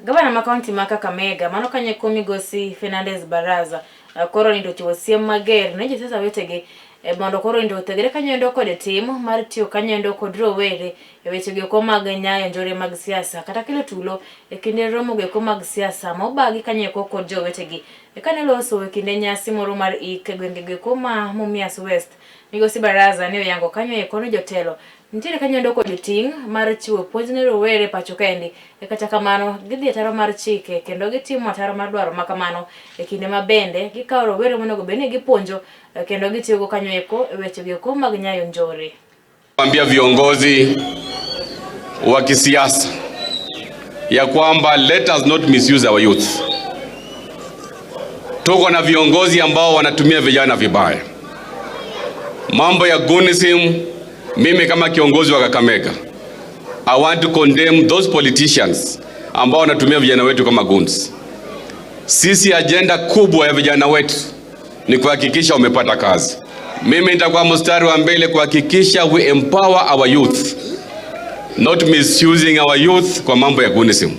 Gavana ma kaunti ma Kakamega mano kanyo eko migosi Fernandez Baraza koro nindo ochiwo siem mager ne josiasa wetegi mondo koro nindo othegre kanyoendo kod tim mar tiyo kanyoendo kod rowere e weche go eko mag nyayo njore mag siasa kata kelo tulo e kinde romo go eko mag siasa ma obagi kanyo eko kod jowetegi. Kane oloso e kinde nyasi moro mar ik e gwenge go eko ma Mumias West, migosi Baraza ne oyango kanyo eko ni jotelo nitiere kanyoendo kod ting' mar chiwo puonj ne rowere pacho kaendi. Kata kamano gidhi ataro mar chike kendo gitimo ataro mar dwaro ma kamano e kinde ma bende gikawo rowere monego bed ni gipuonjo kendo gitiyogo kanyo eko e weche go eko mag nyayo njore. Ambia viongozi wa kisiasa ya kwamba let us not misuse our youth. Tuko na viongozi ambao wanatumia vijana vibaya. Mambo ya goonism, mimi kama kiongozi wa Kakamega, I want to condemn those politicians ambao wanatumia vijana wetu kama goons. Sisi agenda kubwa ya vijana wetu ni kuhakikisha wamepata kazi. Mimi nitakuwa mstari wa mbele kuhakikisha we empower our youth, not misusing our youth kwa mambo ya goonism.